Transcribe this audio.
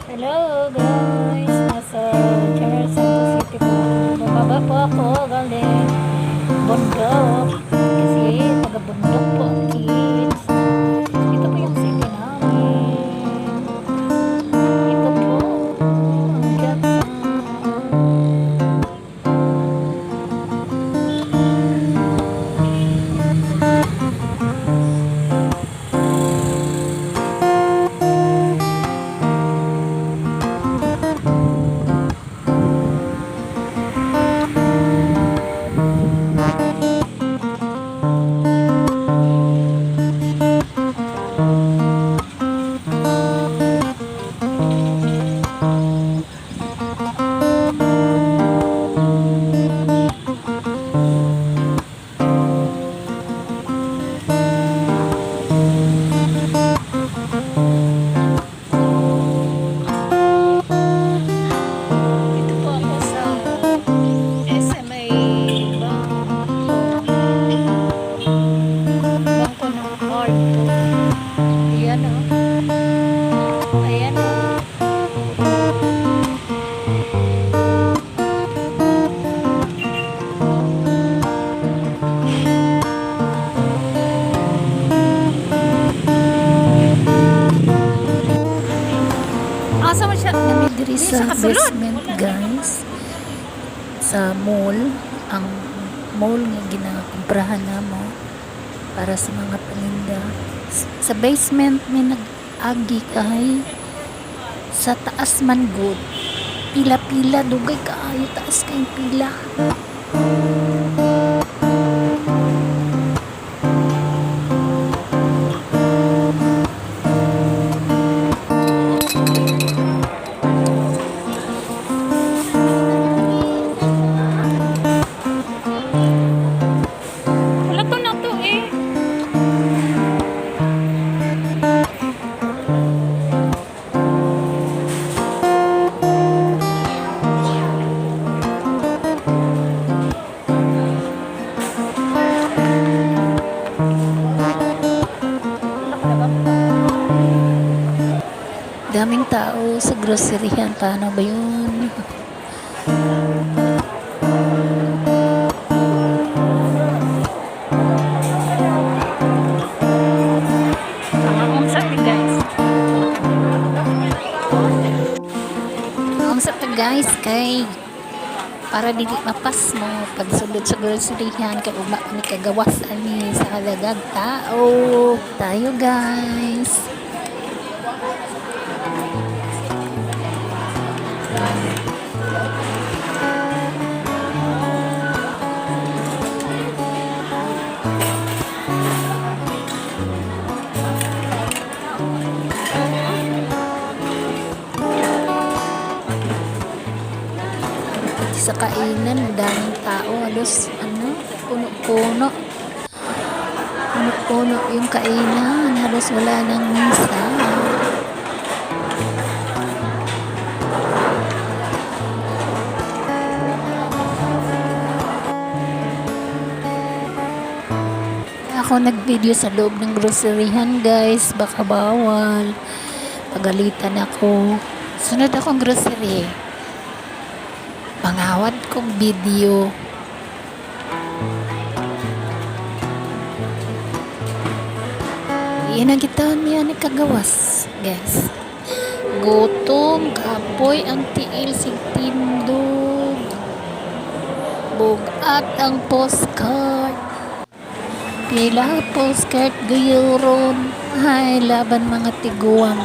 Hello guys! Nasa General Santos City po. Bumaba po ako galing bundok. Kasi taga-bundok po ang kids. Ito po yung city namin. Ito po ang Jackson. Ito po ako sa SMA Bangko. Bangko ng card po. Ayan o. Ayan o. Asa man siya? Kami diri Di sa siya kasulod. basement, guys, sa mall, ang mall nga ginakumprahan namo para sa mga paninda. Sa basement may nag-agi kay sa taas man gud. Pila-pila, dugay kaayo, taas kay pila. Wala to na to eh. Daming tao sa groceryhan. Paano ba yun? Ang sa guys. Ang sa guys kay para dili mapas mo pagsulod sa groceryhan kay ugma kami kagawas ani sa halagang tao tayo, guys. Pati sa kainan, daming tao, halos ano, puno-puno, puno-puno yung kainan, halos wala nang misa. Ako nag-video sa loob ng groceryhan, guys, baka bawal, pagalitan ako. Sunod akong grocery, pangawad kong video. Iyan ang kitaan niya ni kagawas, guys. Gutom, kapoy ang tiil sig tindog. Bugat ang postcard. Pila postcard gayuron. Ay, laban mga tiguang.